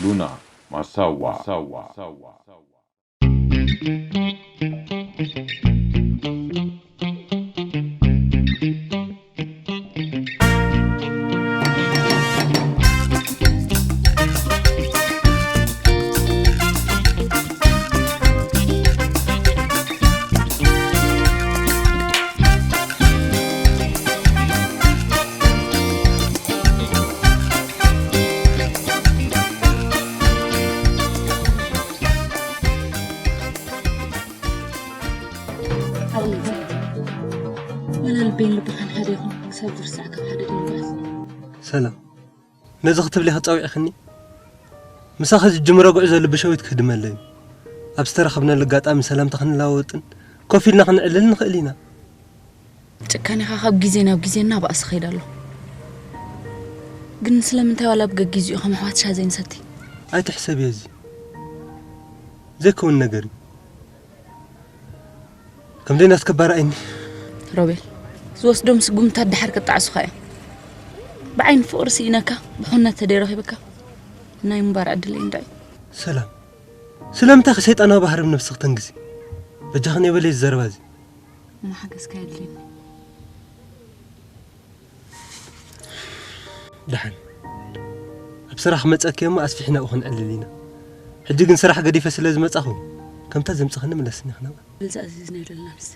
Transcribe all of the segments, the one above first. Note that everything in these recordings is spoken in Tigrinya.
ሉና ማሳዋ። ሓወይ፣ ዋላ ልበይን ልብኻን ሓደ ይኹን ክሳብ ዝርስዓካ ሓደ ደንጓስ። ሰላም፣ ነዚ ክትብሊ ኢኺ ጸዊዕኽኒ? ምሳኺ ዝጅምሮ ጉዕዞ ልቢ ሸዊት ክህድመለይ እዩ። ኣብ ዝተረኸብናሉ ኣጋጣሚ ሰላምታ ክንለዋወጥን ኮፍ ኢልና ክነዕልልን ንኽእል ኢና። ጭካኔኻ ካብ ግዜ ናብ ግዜ እናበኣሰ ኸይዱ ኣሎ። ግን ስለምንታይ ዋላ ብገጊዝኡ ከም ኣሕዋት ሻሂ ዘይንሰቲ? ኣይትሕሰብዮ፣ እዚ ዘይከውን ነገር እዩ። ከም ደይናትኪ ኣባርኣይኒ። ሮቤል፣ ዝወስዶም ስጉምታት ደሓር ክጣዕሱኻ እዮም። ብዓይኒ ፍቕሪ ስኢነካ ብኹነት ተደይረኺብካ ናይ ምንባር ዕድለይ እንድዒ። ሰላም፣ ስለምንታይ ኢኺ ሰይጣናዊ ባህሪ ኣብ ነብስኺ ተንግሲ? በጃኽን የበለይ እዚ ዘረባ እዚ። እሞ ሓገዝካ የድልየኒ። ደሓን፣ ኣብ ስራሕ ክመጸኪ እሞ ኣስፊሕና ኣብኡ ክንዕልል ኢና። ሕጂ ግን ስራሕ ገዲፈ ስለ ዝመጻኹ ከምታ ዘምጻኽኒ ምለስኒ ኢኺ ናብኣ። በል ዝኣዝዝናዮ ዘለና ንስተ።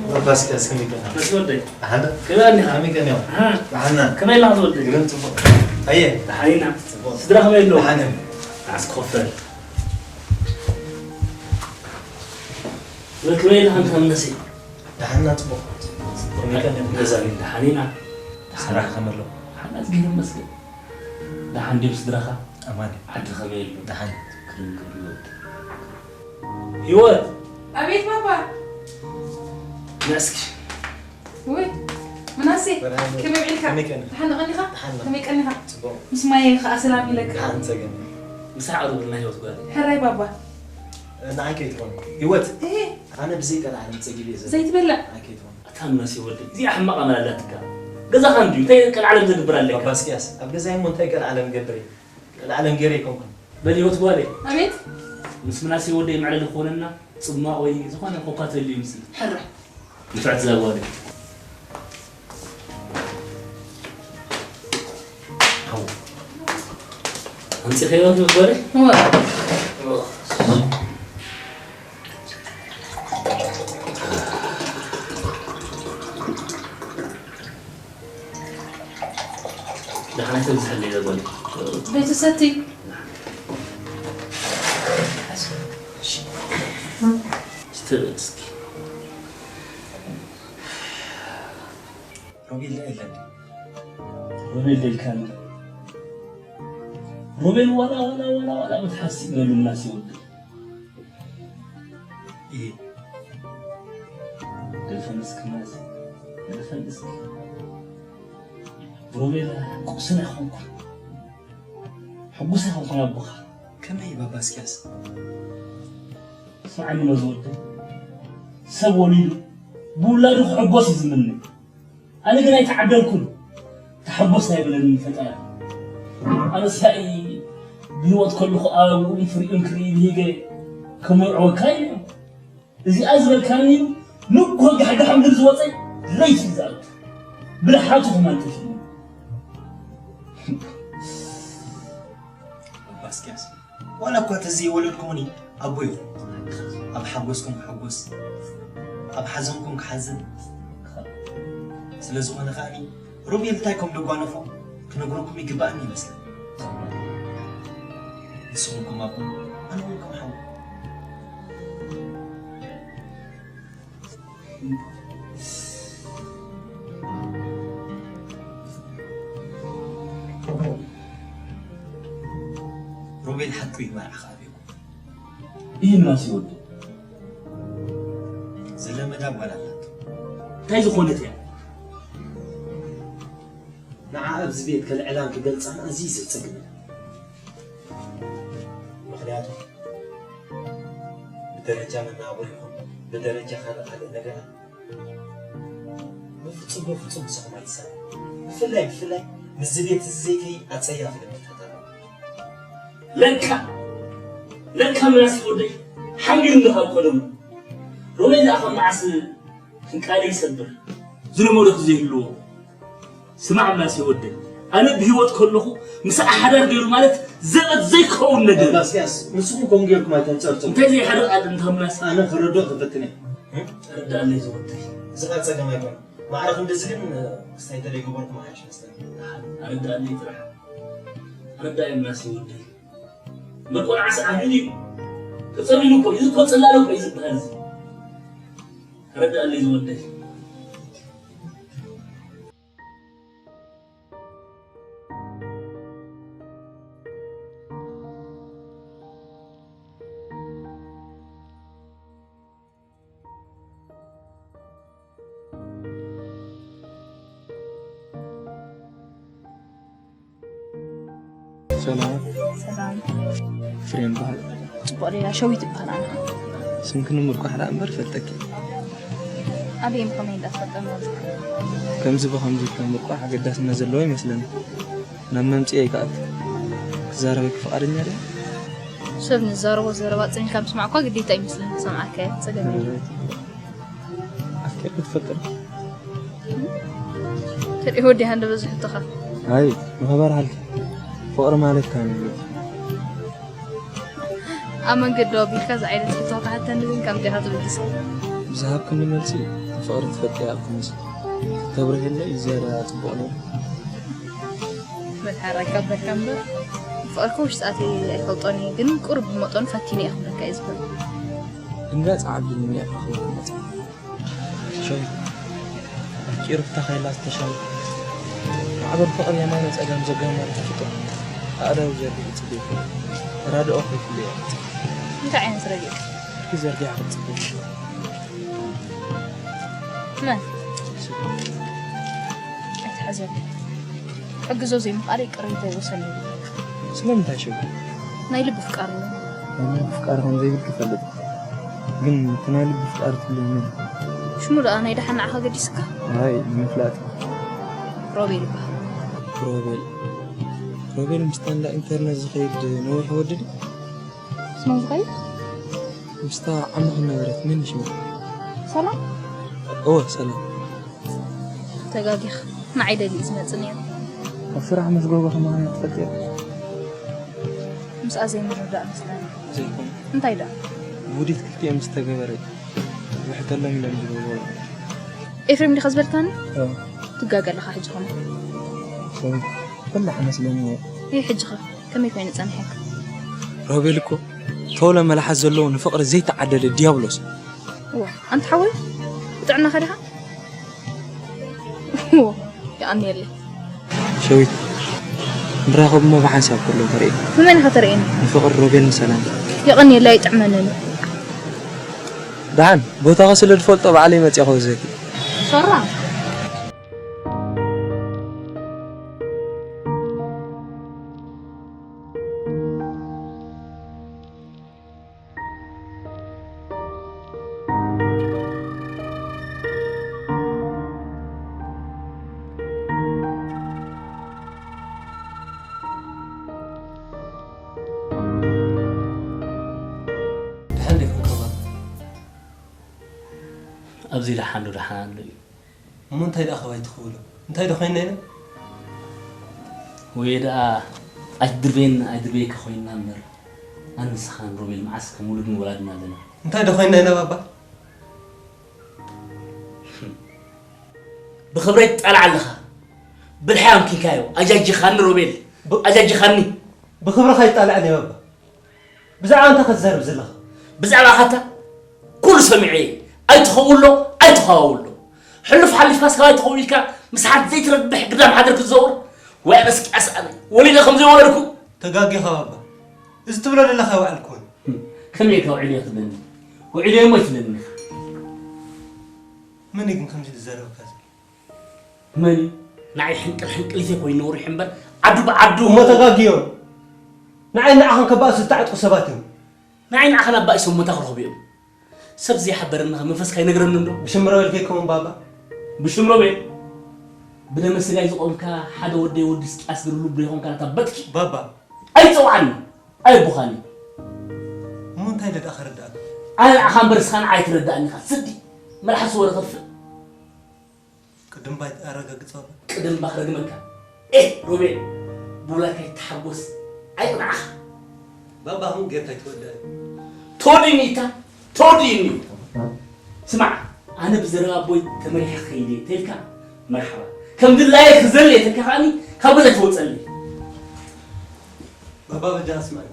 ባባስ ከስ ከመይ ቀና? መሲ ወደይ። ኣሓንዳ? ከመይ ኣኒኻ? ከመይ ቀንዮም? ኣሓ። ኣሓና? ከመይ ኣለኻ ዝወደይ? ግርም ጽቡቕ። ኣየ? ደሓን ኢና። ጽቡቕ። ስድራ ከመይ ኣለዉ? ደሓን እዮም። ኣስኮፈል። ከመይ ኣለኻ እንታ መሲ? ደሓን ኢና ጽቡቕ። ከመይ ቀንዮም? ገዛን ደሓን ኢና። ስራሕ ከመይ ኣለዉ? ደሓን ኣዝጊ ይመስገን። ደሓን ድዮም ስድራኻ? ኣማን። ዓዲ ከመይ ኣሎ? ደሓን። ክርንግር ይወድ። ህይወት! ኣቤት ባባ። ነስኪ። ውይ ምናሴ ከመይ ውዒልካ? ከመይ ቀኒኻ? ደሓን ዶ ቀኒኻ? ደሓን። ከመይ ቀኒኻ? ጽቡቕ። ምስ ማየ ከኣ ሰላም ኢለካ። ደሓን ጸገም። ምሳሕ ኣቕርብልና ህይወት ጓለይ። ሕራይ ባባ። ንዓይ ከይትኾን። ህይወት። እሄ። ኣነ ብዘይ ቀልዓለም ጸጊበ እየ ዘለኹ። ዘይትበልዕ። ንዓይ ከይትኾን። ኣታ ምናሴ ወደይ፣ እዚኣ ሕማቕ ኣመል ኣላትካ። ገዛኻ እንድዩ፣ እንታይ ቀልዓለም ዘግብር ኣለካ? ባባ እስኪያስ፣ ኣብ ገዛይ እሞ እንታይ ቀልዓለም እገብር እየ? ቀልዓለም ገይረ ኣይኮንኩን። በል ህይወት ጓለይ። ኣቤት። ምስ ምናሴ ወደይ መዕለሊ ክኾነና ጽማቕ ወይ ዝኾነ ኮካ ተልዩ ይምጽእ። ሕራይ። ንፍዕቲ እዛ ጓለይ። ሓው። ኣምጺእካዮ ህይወት ጓለይ? እወ። ደሓን ኣይተብዝሐለይ እዛ ጓለይ። ዘይትሰቲ። እስቲ በል እስኪ። ሮቤል ዶ የለን? ሮቤል ዶ ኢልካኒ? ሮቤል ዋላ ዋላ ዋላ ዋላ ምትሓዝ ስኢነሉ ምናሴ ወደይ። እየ። ደፈን እስኪ ምናሴ፣ ደፈን እስኪ። ሮቤል ቁስል ኣይኮንኩን። ሕጉስ ኣይኮንኩን ኣቦኻ። ከመይ ባባ እስኪያስ? ስምዓኒ ዶ ዝወደይ፣ ሰብ ወሊዱ ብውላዱ ክሕጎስ እዩ ዝምነ። ኣነ ግን ኣይተዓደልኩን። ተሓጎስ ኣይበለንን ፈጣሪ። ኣነ ሳኢ ብህይወት ከለኹ ኣበብኡን ፍሪኡን ክርኢ ብሂገ ከመርዕወካ ኢለ። እዚኣ ዝበልካኒ ንግሆ ጋሕጋሕ ምድሪ ዝወፀ ለይቲ እዩ ዝኣቱ። ብልሓቱ ክማን ጠፊኡ። ኣባ እስቅያስ፣ ዋላ እኳ ተዘይወለድኩምኒ ኣቦ ኢኹም። ኣብ ሓጎስኩም ክሕጎስ፣ ኣብ ሓዘንኩም ክሓዝን። ስለ ዝኾነ ከኣኒ ሮቤል እንታይ ከም ዘጓነፎ ክነግረኩም ይግባእኒ ይመስለኒ። ንስኹም ከም ኣቦ፣ ኣነ እውን ከም ሓው። ሮቤል ሓቂ እዩ፣ መርዓ ከኣ ኣብየኩም። እዩ ምናስ ይወዱ። ዘለመዳ ጓል ኣላቶ። እንታይ ዝኾነት እያ? ንዓ ኣብዚ ቤት ከልዕላን ክገልጻን ኣዝዩ ዘጸግም እዩ። ምኽንያቱ ብደረጃ መነባብሮ ይኹን ብደረጃ ካልእ ካልእ ነገራት ብፍጹም፣ ብፍጹም ምሳኹም ኣይትሳነ። ብፍላይ፣ ብፍላይ ምስዚ ቤት እዚ ዘይከይድ ኣጸያፊ ልምድታት ኣለዎ። ለካ፣ ለካ ምናስ ወደይ ሓንጊር እንድኻ እኮ ደሞ። ሮቤል ደኣ ካብ መዓስ ፍንቃለ ይሰብር? ዝለመዶ ዘይህልዎ። ስማዕ ምናስ ወደይ፣ ኣነ ብህይወት ከለኹ ምስ ሓዳር ገይሩ ማለት ዘበት ዘይከውን ነገር። ኣባ እስያስ፣ ንስኹም ከምኡ ጌርኩም ኣይተንጸርጽሩ። እንታይ ዘይሓድር ኣለ እንታ ምናስ? ኣነ ክረድኦ ክፈትን እየ። ተረዳኣለይ ዝወደይ። እዚ ቃል ጸገም ኣይኮነን። ማዕረ ክንድዚ ግን፣ ክስታይ እንተደይገበርኩም ሓይሽ መስለኒ። ኣረዳኣለይ ጥራሕ። ኣረዳኣይ ምናስ ወደይ። መቆናዕሲ ዓቢዱ እዩ። ተጸሚሙ እኮ እዩ። እዚ እኮ ጽላሎ እኮ እዩ ዝበሃል እዚ። ኣረዳኣለይ ዝወደይ። ሰላም። ሰላም። ፍሬም በሃል። ጽቡቕ ዲያ? ሸዊት ይበሃል ኣነ። ስምኪ ንምርቋሕ ደኣ እምበር ፈልጠኪ። ኣበይ እሞ ከመይ እንዳትፈልጠ ማለት? ከምዚ ብኸምዚ ኢልካ ምርቋሕ ኣገዳስነት ዘለዎ ይመስለኒ። ናብ መምጽኢ ኣይከኣልኩ። ክዛረበኪ ፍቓደኛ ዲያ? ሰብ ንዛረቦ ዘረባ ኣጸኒካ ምስማዕ እኳ ግዴታ ይመስለኒ። ክሰምዓካ እየ፣ ጸገም የለን። ኣፍቂርኪ ትፈልጢ ዶ? ተሪኦ ወዲ ሃንደ በዝሕትኻ። ኣይ፣ ንኸባር ሃልኪ። ፍቕሪ ማለት ካብ ኣብ መንገዲ ኣቢልካ እዚ ዓይነት ሕቶ ክሓተኒ ግን ከም ዲኻ ትምልስ? ብዝሃብክኒ መልሲ ፍቕሪ ትፈልጢ እያ ትመስል። ተብርህለይ ዝያዳ ጽቡቕ ነይሩ። መድሓር ኣይቀበልካ እምበር፣ ፍቕርካ ውሽጢ ኣትየ ኣይፈልጦን እየ፣ ግን ቁሩብ ብመጠኑ ፈቲነ እየ ክብለካ እየ ዝኽእል። እንዳ ጻዕብልኒ እያ ክኽእል መጽ። ሸዊት፣ ቂሩብታ ከይላ ዝተሻለ ማዕበል ፍቕሪ የማነ ጸጋም ዘጋመረ ተፍጥሮ ኣእዳው ዘርጊሑ ጽበዮ። ተራድኦ ከይፍለዮ። እንታይ ዓይነት ረድኤት? እስኪ ዘርጊሓ ክትጽበዮ። መን? ኣይትሓዘኒ። ሕግዞ ዘይምኽኣለይ ቅሬታ ይወሰን እዩ። ስለምንታይ ሽው? ናይ ልቢ ፍቃር እዩ። ናይ ልቢ ፍቃር ከም ዘይብልኪ ይፈልጥ። ግን እቲ ናይ ልቢ ፍቃር ትብልኒ ሽሙ ደኣ ናይ ደሓን ንዓኻ ገዲስካ? ኣይ፣ ንምፍላጥ። ሮቤል ይበሃል። ሮቤል። ሮቤል ምስታ እንዳ ኢንተርነት ዝኸይድ ነዊሕ ወዲ ድዩ? ስመን ዝኸይድ? ምስታ ዓመኹ ነበረት፣ መን ሽሙ? ሰላም? እወ፣ ሰላም። ተጋጊኻ። ንዓይ ደልዩ እዩ ዝመጽእ ነይሩ። ኣብ ስራሕ ምስ ጎቦ ከማን ትፈልጥዮ? ምስኣ ዘይምርዳእ መስለኒ። ዘይኮነ። እንታይ ደኣ? ውዲት ክልቲኦም ዝተገበረ እዩ። ውሕተሎም ኢሎም ዝገበሩ። ኤፍሬም ዲኻ ዝበልካኒ? እወ። ትጋገ ኣለኻ ሕጂ ኾነ። ሶሪ፣ በላሕ መስለኒ እየ። ይህ ሕጂ ኸ ከመይ ኮይኑ ጸኒሐካ? ሮቤል እኮ ተውለ መልሓስ ዘለዎ ንፍቕሪ ዘይተዓደለ ዲያብሎስ። እዋ፣ ኣንታ ሓወይ፣ ብጥዕናኻ ዲኻ? እዎ፣ የቐንየለይ። ሸዊት፣ ንራኸብ እሞ ብሓንሳብ ከሎ ተርእየኒ። ንመን ኢኻ ተርእየኒ? ንፍቕሪ ሮቤል ንሰላም። የቐንየለይ፣ ኣይጥዕመንን። ደሓን፣ ቦታኻ ስለ ዝፈልጦ ባዕለይ መጺኣ ክወስደኪ። ሶራ። ደሓን ዲኹም ከማን? ኣብዚ ደሓን ዶ ደሓን ኣሎ እዩ። እሞ እንታይ ደኣ ካባይ ትኽእሎ? እንታይ ዶ ኮይንና ኢና? ወይ ደኣ ኣይትድርበየኒ ኣይድርበየካ ኮይንና እምበር፣ ኣነ ንስኻን ሮቤል መዓስ ከም ውሉድን ወላድን ኣለና። እንታይ ዶ ኮይንና ኢና ባባ? ብኽብረይ ትጣላዕ ኣለኻ። ብልሐ ኣምኪንካዮ። ኣጃጂኻኒ ሮቤል። ብ- ኣጃጂኻኒ። ብኽብርኻ ኣይጣላዕን እየ ባባ። ብዛዕባ እንታይ ከትዛረብ ዘለኻ? ብዛዕባ ካታ ኩሉ ሰሚዐ እየ። ኣይትኸውሎ፣ ኣይትኸዋውሎ። ሕሉፍ ሓሊፍካ ሰብኣይ ትኸውን ኢልካ ምስ ሓንቲ ዘይትረብሕ ግዳም ሓደር ክትዘውር? ወይ ኣነ እስኪ ኣስኣለይ። ወሊደ ከም ዘይወለድኩ? ተጋጊኻ ባባ። እዚ ትብሎ ዘለኻ ውዕል ክኾን። ከመይ ኢልካ ውዕል እየ ትብለኒ? ውዕል እየ እሞ ኣይትብለኒ ኢኻ። መን እዩ ግን ከምዚ ዝዛረበካ ዘሎ? መን እዩ? ንዓይ ሕንቅል ሕንቅል ኢለ ኮይኑ ነውሪሑ እምበር፣ ዓዱ ብዓዱ እሞ ተጋግዮም። ንዓይ ንዓኻን ከባእሱ ዝተዓጥቁ ሰባት እዮም። ንዓይ ንዓኻን ኣባኢሶም እሞ እንታይ ክረኽቡ እዮም? ሰብ ዘይሓበረና መንፈስካ ይነግረኒ እንዶ? ብሽም ሮቤል ከይከውን ባባ። ብሽም ሮቤል? ብደመ ስጋይ ዝቖምካ ሓደ ወደይ ወዲ እስቅያስ ግን ልቡ ዘይኮንካ ነታ በጥኪ። ባባ። ኣይትጸውዓኒ። ኣየቦኻኒ። እሞ እንታይ ኢለ ደኣ ከረድኣካ? ኣነ ንዓኻ እምበር ንስኻ ንዓይ ኣይትረድኣኒ ኢኻ። ስዲ። መልሓስ ወረ ከፍእ። ቅድም ባይ ኣረጋግጽ ባባ። ቅድም ባክ ረግመካ። ኤህ ሮቤል፣ ብውላድካ ይተሓጎስ። ኣይቅንዓኻ። ባባ፣ ኣሁን ጌርካ ኣይትወድእን። ተወዲእኒ ኢታ፣ ተወዲእኒ። ስማዕ፣ ኣነ ብዘረባ ኣቦይ ተመሪሐ ክኸይድ እየ ተልካ፣ መርሓባ። ከም ድላየ ክዘል እየ ተልካ ከኣኒ፣ ካብ ገዛ ኣይትወጸለይ። ባባ፣ በጃ ስማዕኒ።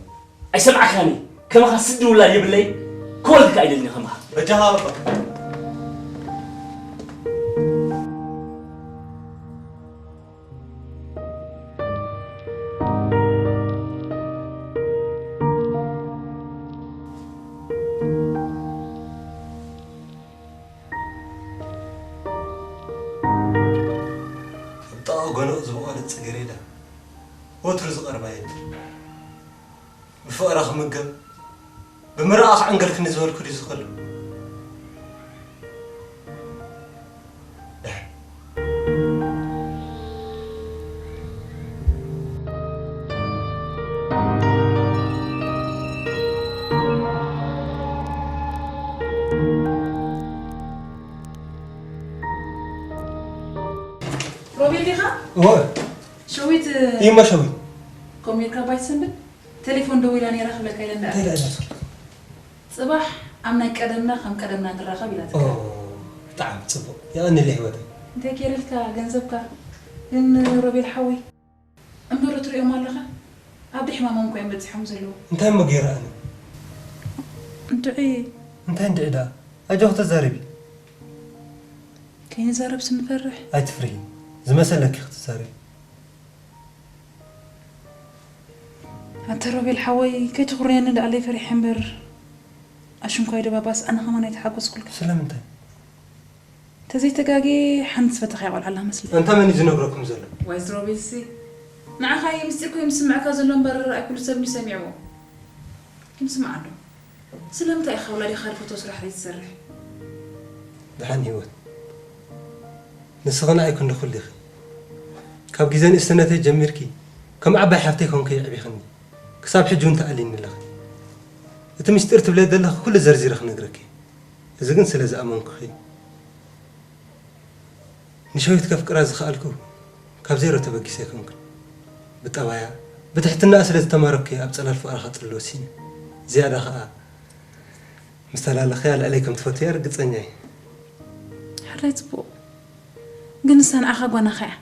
ኣይሰምዓካኒ። ከማኻ ስዲ ውላድ የብለይ። ክወልድካ ኣይደልን ከማኻ። በጃኻ ባባ። ኣብ ጥቓ ጎኖኡ ዝበቖለት ጽጌረዳ ወትሩ ዝቐርባ የለን። ብፍቕራ ክምገብ፣ ብምርቓ ክዕንገልክኒ ዝበልኩ ድዩ ዝኸሉ? ደሓን። ሮቤል ዲኻ? እወ። ሸዊት እዩማ ሸዊት። ከምኡ ኢልካ ባይትሰንብድ? ቴሌፎን ደዊላ ነይራ ክብለካ ኢለ እንዳ እንታይ ኢላ ኢላትካ? ጽባሕ ኣብ ናይ ቀደምና ከም ቀደምና ንራኸብ ኢላትካ። ኦ፣ ብጣዕሚ ጽቡቕ። የቐንየለይ ህይወተይ። እንታይ ገይረልካ ገንዘብካ? ግን ሮቤል ሓወይ፣ እምበር ትሪኦም ኣለኻ? ኣብ ድሕማሞም እኮ እዮም በጺሖም ዘለዉ። እንታይ እሞ ገይረ ኣነ? እንድዒ። እንታይ እንድዒ ደኣ? ኣጆኺ ተዛረቢ። ከይንዛረብስ ንፈርሕ። ኣይትፍርሂ። ዝመሰለኪ ክትዛረቢ። ኣታ ሮቤል ሓወይ፣ ከይትኹርየኒ ደኣለይ ፈሪሐ እምበር፣ ኣሽንኳይ ደባባስ ኣነ ኸማን ኣይተሓጎስኩልካ። ስለምንታይ? ተዘይተጋግየ ሓንቲ ዝፈተኻያ ቆልዓ ኣላ መስለኒ። ኣንታ መን እዩ ዝነግረኩም ዘሎ? ዋይ እዚ ሮቤልሲ፣ ንዓኻ እዩ ምስጢር ኮይኑ ዝስምዐካ ዘሎ እምበር ኣይኩሉ ሰብ እንድዩ ሰሚዕዎ። ግን ስማዕ ኣሎ። ስለምንታይ ኢኻ ወላዲኻ ዝፈትዎ ስራሕ ዘይትሰርሕ? ደሓን ህይወት፣ ንስኺ ንዓይ ክንዲ ኩሉ ኢኺ። ካብ ግዜ ንእስነተይ ጀሚርኪ ከም ዓባይ ሓፍተይ ኮንኪ የዕቢኽኒ። ክሳብ ሕጂ እውን ትኣልይኒ ኣለኺ። እቲ ምስጢር ትብለይ ዘለኺ ኩሉ ዘርዚረ ክነግረኪ። እዚ ግን ስለ ዝኣመንኩኺ። ንሸዊት ከፍቅራ ዝኸኣልኩ ካብ ዜሮ ተበጊሰ ኣይኮንኩን። ብጠባያ፣ ብትሕትናኣ ስለ ዝተማረኩ እየ ኣብ ጽላል ፍቕራ ክጽሊ ወሲነ። ዝያዳ ኸኣ ምስ ተላለኽያ ልዕለይ ከም ትፈትውያ ርግጸኛ እየ። ሕራይ ጽቡቕ። ግን ንሳ ንዓኻ ጓናኻ እያ።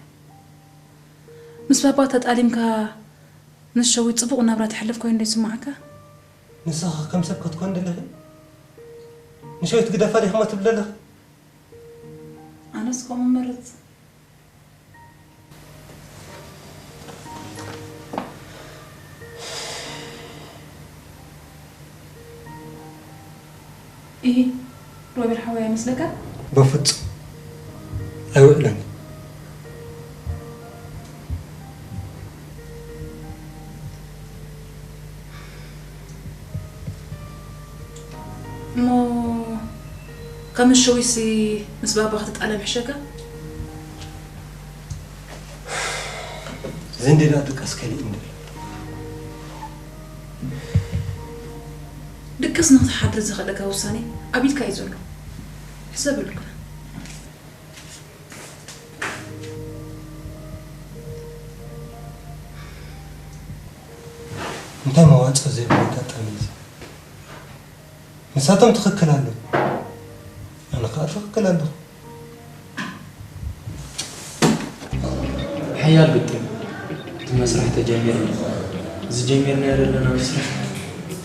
ምስ ባባ ተጣሊምካ ምስ ሸዊት ጽቡቕ ናብራ ተሕልፍ ኮይኑ ዶ ይስምዓካ? ንስኺ ከም ሰብ ክትኮን ደለኺ? ንሸዊት ግደፋ ዲኽሞ ትብሊ ዘለኺ? ኣነስ ከምኡ እመርጽ። ኢሂ፣ ሮቤል ሓወይ ኣይመስለካን? በፍጹም ኣይውዕሎን። እሞ ካብ ምስ ሸዊትሲ ምስ ባባ ክትጣለ ምሕሸካ? ዘንዴዳ ድቃስ ከሊእ እንድብል። ድቅስ ንኽትሓድር ዘኽእለካ ውሳኔ ኣብ ኢድካ እዩ ዘሎ። ሕሰበሉ ግና። እንታይ መዋጽኦ ዘይብሉ ኣጋጣሚ እዚ? ንሳቶም ትኽክል ኣለዉ፣ ኣነ ከኣ ትኽክል ኣለኹ። ሓያል ግጥም። እቲ መስርሕ ተጀሚሩ ኣሎ። እዚ ጀሚርናዮ ዘለና መስርሕ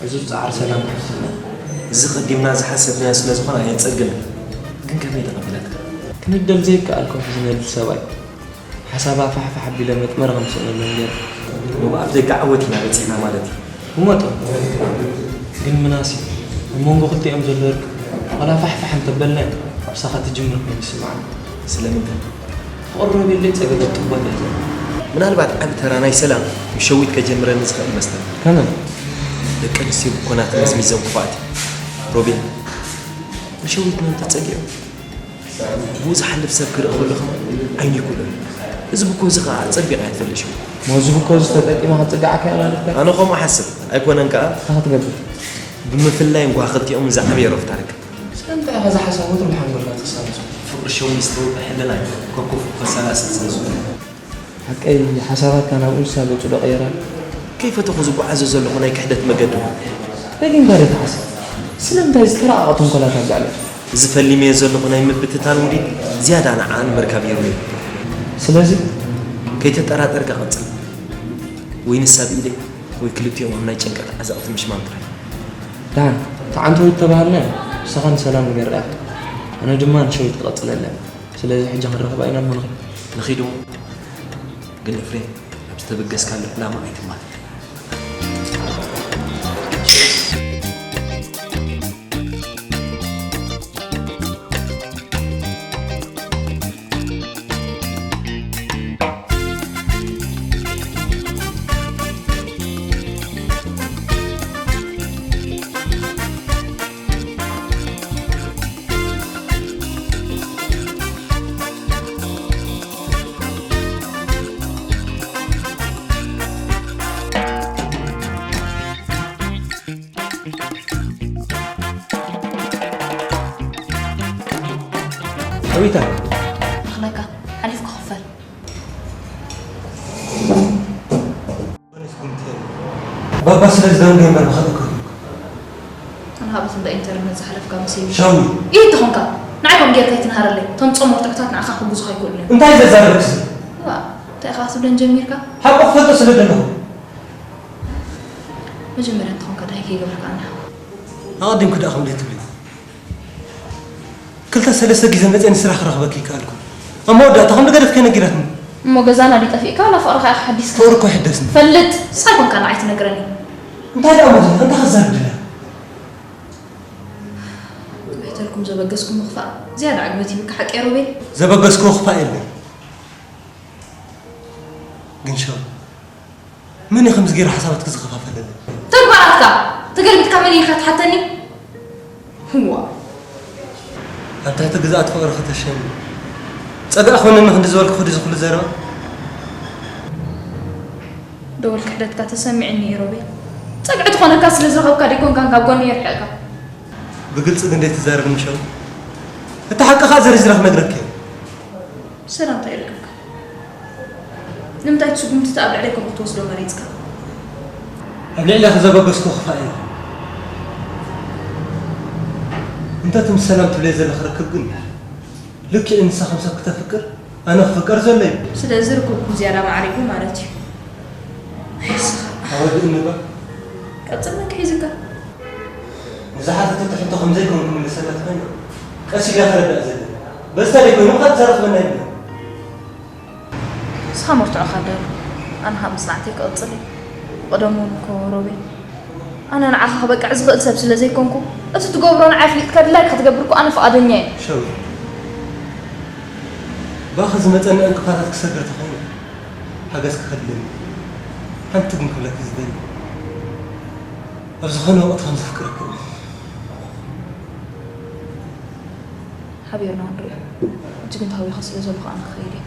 ዕዙዝ ጻዕሪ ሰላም ክፍትን እዩ። እዚ ቀዲምና ዝሓሰብናዮ ስለ ዝኾነ ኣየጸግምን። ግን ከመይ ተቐቢላትካ? ክንደም ዘይከኣል ከውሒ ዝነድድ ሰብኣይ። ሓሳባ ፋሕፋሕ ኣቢለ መጥመሪ ከም ስእነሎም ገይረ። እሞ ብኣፍ ደገ ዓወት ኢና በጺሕና ማለት እዩ። እሞ ጥሩ። ግን ምናሴ፣ ኣብ መንጎ ክልቲኦም ዘሎ ርክብ ዋላ ፋሕፋሕ እንተበልና፣ ምሳኻ ትጅምር ኮይኑ ይስምዓኒ። ስለምንታይ? ፍቕሪ ሮቤለይ ጸገበት ጥቦ እንድሕር ዘሎ። ምናልባት ዓቢ ተራ ናይ ሰላም ምስ ሸዊት ከጀምረኒ ዝኽእል መስለኒ። ከመይ? ደቂ ኣንስትዮ ብኮናት መዝሚዘን ክፉኣት። ሮቤል፣ ንሸዊት መን ተጸጊዑ? ብኡ ዝሓልፍ ሰብ ክርኢ ከሎ ከማን ዓይኑ ይኩሎ። እዚ ብኮ እዚ ኸኣ ኣጸቢቓ እያ ትፈልጥ ሸዊት። እሞ እዚ ብኮ እዚ ተጠቂማ ክትጽግዓካ እያ ማለት ድያ? ኣነ ከምኡ እሓስብ። ኣይኮነን ከኣ። እንታይ ክትገብር? ብምፍላይ እንኳ ክልቲኦም ዝዓበየ ረፍታ ርክብ። ስለምንታይ ኢኻ እዚ ሓሳብ ወትሩ ብሓንጎልካ ትሳለሶ? ፍቕሪ ሸዊት ዝተወቅዐ ሕልና እዩ። ከኩፍ ከሰላስል ስለ ዝኾነ። ሓቀይ ሓሳባትካ ናብኡ ዝሳለጹ ዶ ቀየራሉ? ከይፈተኹ ዝጓዓዞ ዘለኹ ናይ ክሕደት መገዲ። ደጊምካ ዶ ትሓስብ? ስለምንታይ ዝተራቐቐ ተንኮላት ኣብ ልዕሊ? እዚ ፈሊመዮ ዘለኹ ናይ ምብትታን ውዲት ዝያዳ ንዓኣ ንምርካብ ይርውዮ። ስለዚ? ከይተጠራጠርካ ቀጽል። ወይ ንሳ ብኢደይ ወይ ክልቲኦም ኣብ ናይ ጭንቀት ዓዘቕቲ ምሽማም ጥራይ። ደሓን፣ እቲ ዓንተዊት ተባሃልና ንስኻ ንሰላም ንገርያ። ኣነ ድማ ንሸዊት ክቐጽለላ እየ። ስለዚ ሕጂ ክንራኸባ ኢና እሞ ንኺድ። ንኺድ እሞ። ግን ኤፍሬም፣ ኣብ ዝተበገስካሉ ዕላማ ኣይትማል። ሸዊታ። ኣኽለካ፣ ሓሊፍካ ክፈል። ባባ ስለ ዝደንገ እምበር ብኸመይ ክህልወካ? ኣነ ሃብት እንዳ ኢንተርነት ዝሓለፍካ መሲሉ። ሻዊ። ኢድ ተኾንካ፣ ንዓይ ከም ጌርካ ኣይትንሃረለይ። እቶም ጾም መርትዖታት ንዓኻ ክሕግዙኻ ኣይክእሉን እዮም። እንታይ ዘዛረብክሲ? ዋ፣ እንታይ ኢኻ ክትብለን ጀሚርካ? ሓቁ ክፈልጦ ስለ ደለኹ። መጀመርያ እንተኾንካ ዳይ ከይገብረካ ኣነ። ኣቐዲምኪ ደኣ ከምዚ ትብሊ። ክልተ ሰለስተ ግዜ መጽየ ንስራሕ ክረኽበኪ ይከኣልኩ። ኣብ መወዳእታ ከም ዝገደፍኪ ነጊራትኒ። እሞ ገዛና ድዩ ጠፊእካ ዋላ ፍቕርኻ ኢኻ ሓዲስካ? ፍቕሪ እኮ ይሕደስኒ። ፈልጥ፣ ንስኻ ኣይኮንካ ንዓይ ትነግረኒ። እንታይ ደኣ ማለት እዩ? እንታይ ክዛረብ ደልያ? ከመይ ተልኩም ዘበገስኩም ምኽፋእ ዝያዳ ዕግበት ይብካ ሓቂ ሮቤል? ዘበገስኩዎ ክፋእ የለን። ግን ሻው፣ መን እዩ ከምዚ ገይሩ ሓሳባትኪ ዝኸፋፈለለይ? ተግባራትካ ተገልቢጥካ መን ኢልካ ትሓተኒ? ህዋ። ኣብ ትሕቲ ግዝኣት ፍቕሪ ከተሸኒ። ጸግዒ ኮነኒ ክንዲ ዝበልኩ ክዲ ዝኹሉ ዘረባ? ደወል ክሕደትካ ተሰሚዕኒ እዩ ሮቤል። ጸግዒ ትኾነካ ስለ ዝረኸብካ ደይኮንካን ካብ ጎኒ የርሕቕካ። ብግልጺ ግን ደይትዛረብኒ ሻው። እቲ ሓቂ ኸኣ ዘርዚረ ክነግረኪ እየ። ሰላም እንታይ ይረክብካ? ንምንታይ እቲ ስጉምቲ እቲ ኣብ ልዕለይ ከም ክትወስዶ መሪጽካ? ኣብ ልዕለኺ ዘበገስኩ ክፋእ የለን። እንተ እቲ ምስ ሰላም ትብለይ ዘለኺ ርክብ ግን ልክዕ ንሳ ከም ሰብ ክተፍቅር ኣነ ክፍቀር ዘሎ እዩ። ስለዚ ርክብኩም ዝያዳ ማዕሪጉ ማለት እዩ። ኣይ፣ ንስኻ። ኣወድእኒ እባ። ቀጽል መን ክሒዝካ? ንዝሓተተቶ ሕቶ ከም ዘይኮንኩ ክምልሰላ ተኾይነ፣ ቀስ ኢለ ክረዳእ ዘለኒ። በዚ ተደይ ኮይኑ፣ ከኣ ትዛረብ ክበና ይብሎ። ንስኻ መርትዖኻ ዳሉ፣ ኣነ ኸኣ መጽናዕተይ ክቕጽል እየ። ብቐደሙ እውን እኮ ሮቤል፣ ኣነ ንዓኻ ክበቅዕ ዝኽእል ሰብ ስለ ዘይኮንኩ፣ እቲ ትገብሮ ንዓይ ኣፍሊጥካ ድላይካ ክትገብር እኮ ኣነ ፍቓደኛ እየ። ሸዊት፣ ብኣኺ ዝመጸኒ ዕንቅፋታት ክሰግር ተኾይነ፣ ሓገዝ ክኸድለኒ። ሓንቲ ግን ክብለኪ ዝደሊ፣ ኣብ ዝኾነ ወቕቲ ከም ዘፍቅረኪ እመኒ። ሓቢርና ክንሪኦ። ሕጂ ግን ተሃዊኸ ስለ ዘለኹ ኣነ ክኸይድ እየ።